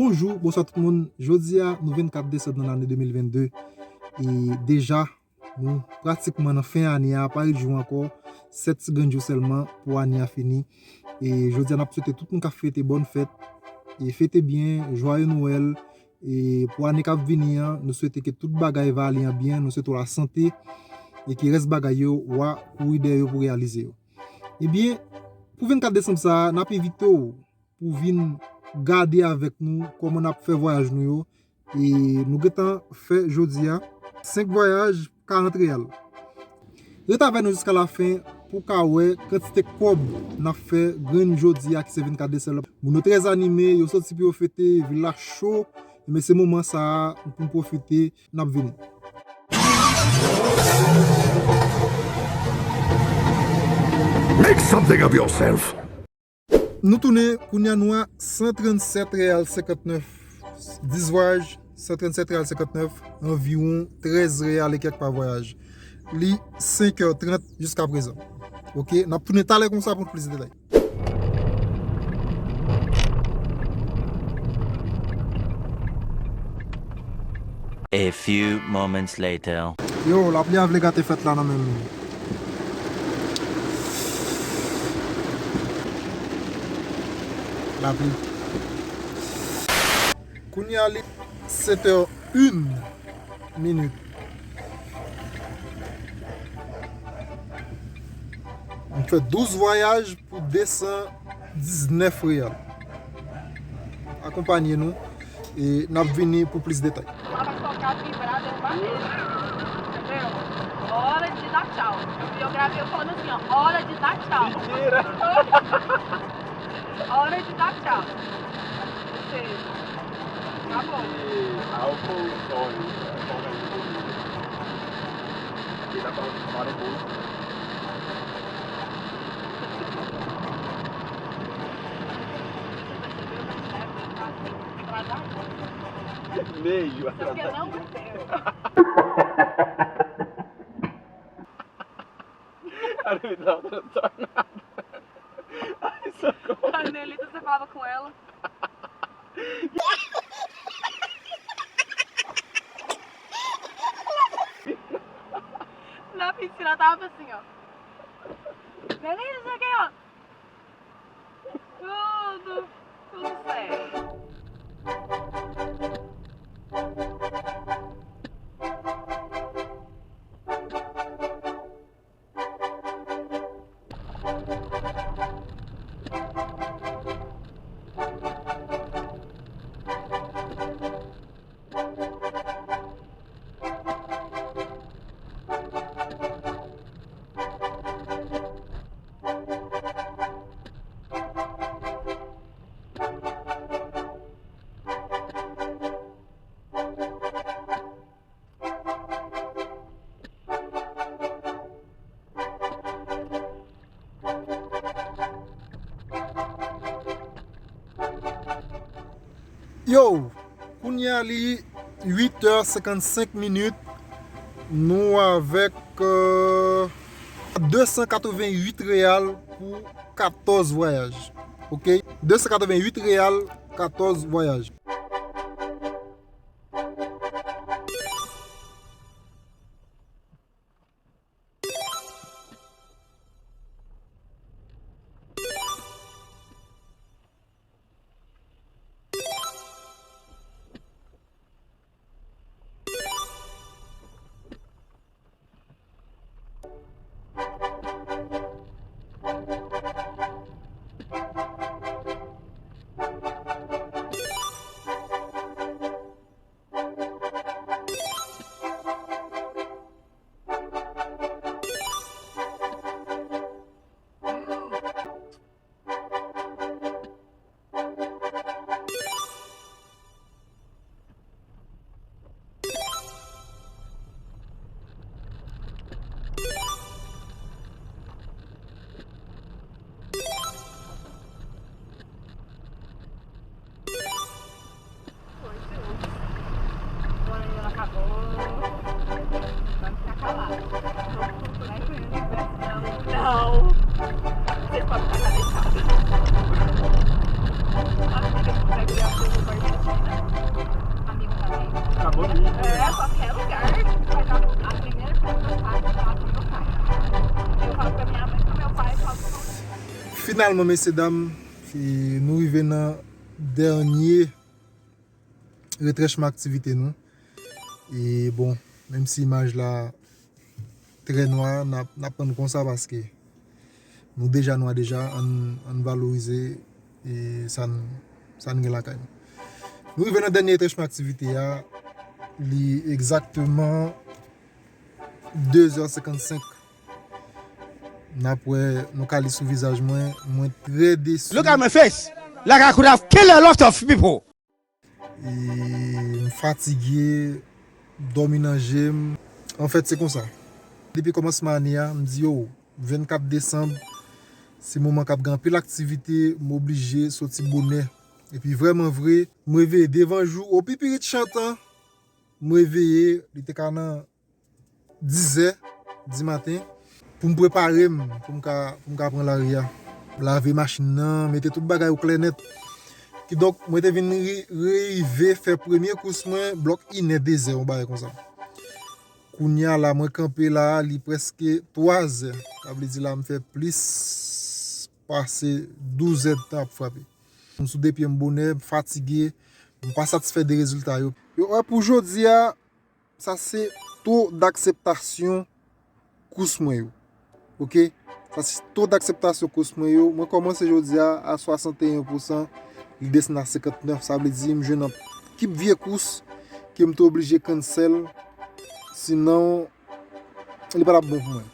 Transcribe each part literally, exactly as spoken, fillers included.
Bonjou, bonswa tout moun. Jodi a, nou vennkat desanm nan lane de mil vennde. E deja, nou pratikman nan fen ane a, pa ret jou ankò, sèt ti grenn jou sèlman pou ane a fini. E jodi a, n ap swete tout moun k ap fete bòn fèt. E fete byen, jwaye Nwèl. E pou ane k ap vini an, nou swete ke tout bagay va ale an byen, nou swete w lasante, e ke rès bagay yo, w a kouri dèyè yo pou reyalize yo. Ebyen, pou vennkat desanm sa a, n ap envite w pou vin gade avèk nou kòman n ap fè vwayaj nou yo. E nou gentan fè jodi a senk vwayaj, karant reyal. Ret avè nou jiska lafen pou w ka wè kantite kòb n ap fè grenn jodi a ki se vennkat desanm. Moun yo trè anime, yo soti pou yo fete, vil la cho. Men se moman sa a pou n pwofite, n ap vini. Make something of yourself. Nou tounen, kounye a nou a san trannsèt reyal senkantnèf, dis vwayaj, san trannsèt reyal senkantnèf, anviwon trèz reyal e kèk pa vwayaj. Li senk è trant jiska prezan. Oke, n ap tounen talè konsa pou plis detay. A few moments later. Yo, lapli a vle gate fèt la nan men m. Lapli. Kounye a li sèt è en minit. M fè douz vwayaj pou desan diznèf reyal. Akonpanye nou e n ap vini pou plis detay. Hora de dar tchau. Eu gravei falando assim, ó, hora de dar tchau. Mentira! Hora de dar tchau. Ou seja, acabou. Esse álcool só, né? Só vai engolir. Ele tá falando que para o bolso. Meio atrasado. Ai, socorro. A Nelita, você falava com ela? Na piscina tava assim, ó. Nelita, isso aqui, ó. Tudo, tudo certo. Yo, kounye a li uit è senkannsenk minit. Nou avèk, euh, de san katrevenn uit reyal pou katòz vwayaj. Oke? De san katrevenn uit reyal, katòz vwayaj. Finalman, mesye dam, e nou rive nan dènye retrèchman aktivite nou. E bon, menm si imaj la trè nwa, n ap, n ap pran konsa paske nou deja nwa deja, ann, ann valorize e sa n, sa n gen lakay nou. Nou rive nan dènye retrèchman aktivite a, li egzakteman de zè senkannsenk. N ap wè, nou ka li sou vizaj mwen, mwen trè desi. Look at my face. Like I could have killed a lot of people. E m fatige, dòmi nan je m. Anfèt, se konsa. Depi kòmansman ane a, m di yo, vennkat desanm, se moman k ap gen anpil aktivite, m oblije soti bonè. Epi vrèman vre, m reveye devan jou, o pi pirit chan tan, m reveye, li te ka nan dizè di maten pou m prepare m, pou m ka, pou m ka pran lari a. Lave machin nan, mete tout bagay o klè nèt. Kidonk, mwen te vin ri-, rive fè premye kous mwen, blòk inè, dezè, yon bagay konsa. Kounye a la, mwen kanpe la, li prèske twazè. Sa vle di la, m fè plis pase douz èdtan ap frape. M sou de pye m bonè, m fatige, m pa satisfè de rezilta yo. Yo, wè, pou jodi a, sa se to dakseptasyon kous mwen yo. Oke? Sa se to dakseptasyon kous mwen yo. Mwen kòmanse jodi a a swasanteyen pousan, li desann a senkantnèf. Sa vle di m jwenn yon kip vye kous ke m te oblije cancel. Sinon, li pa t ap bon pou mwen.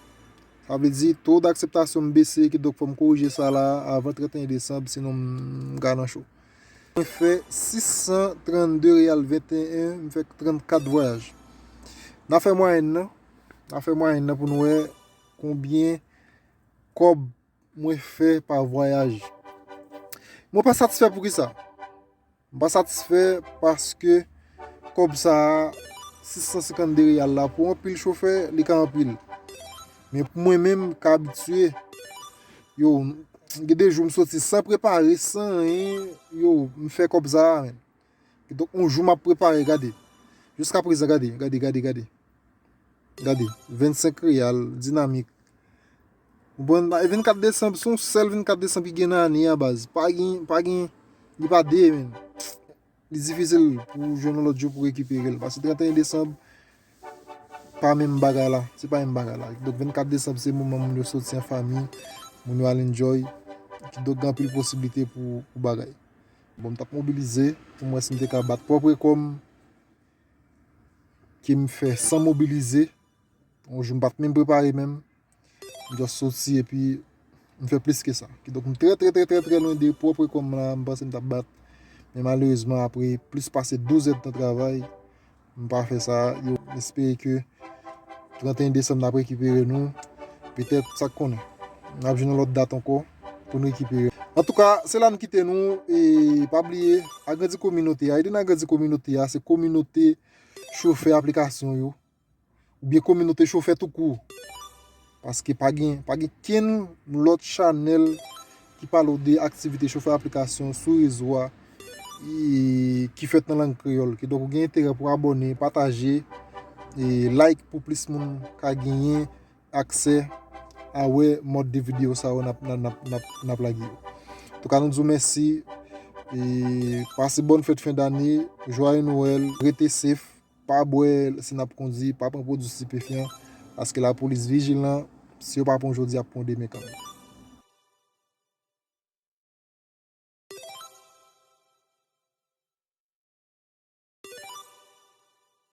Sa vle di, to dakseptasyon m bese, kidonk fò m korije sa la avan trannteyen desanm, sinon m ka nan cho. Mwen fè sis san trannde reyal venteyen, m fè trannkat vwayaj. N a fè mwayèn nan. N a fè mwayèn nan pou n wè konbyen kòb mwen fè pa vwayaj. Mwen pa satisfè poukisa? M pa satisfè paske kòb sa a, sis san senkannde reyal la, pou anpil chofè, li ka anpil. Men pou mwen menm, m ka abitye, yo, gen de jou m soti san prepare, san anyen, yo, m fè kòb sa a, men. Kidonk, yon jou m ap prepare, gade. Jiska prezan, gade, gade, gade, gade. Gade, vennsenk reyal, dinamik. Ou konprann? E vennkat desanm, se yon sèl vennkat desanm ki gen nan ane a, baz. Pa gen, pa gen, li pa de, men. Li difisil pou jwenn yon lòt jou pou rekipere l. Paske trannteyen desanm, pa menm bagay la. Se pa menm bagay la. Donk, vennkat desanm, se moman moun yo soti an fanmi, moun yo al enjoy. Kidonk, gen anpil posiblite pou, pou bagay. Bon, m t ap mobilize pou m wè si m te ka bat pwòp rekò m ke m fè san mobilize. Yon jou m pa t menm prepare menm. M just soti epi m fè plis ke sa. Kidonk, m trè, trè, trè, trè, trè lwen de pwòp rekò m la, m panse m t ap bat. Men malerezman, apre plis pase douz èdtan travay, m pa fè sa. Yo, m espere ke trannteyen desanm n ap rekipere nou. Petèt, sa k konnen. N ap jwenn yon lòt dat ankò pou n rekipere. Antouka, se la n kite nou. E pa bliye, agrandi kominote a. Ede n agrandi kominote a. Se kominote chofè aplikasyon yo. Oubyen kominote chofè toukou. Paske pa gen, pa gen kenn lòt chanèl ki pale w de aktivite chofè aplikasyon sou rezo a, e, ki fèt nan lang kreyòl. Kidonk, ou gen enterè pou abòne, pataje, e like pou plis moun ka genyen aksè a wè mòd de videyo sa yo n ap, n ap, n ap, n ap, n ap lage yo. Antouka, nou di w mèsi. E pase bòn fèt fen dane, jwaye Nwèl, rete safe. Pa bwè si n ap kondi, pa pran pwodui stipefyan, paske lapolis vijilan, si yo pa pran w jodi, y ap pran w demen kanmenm.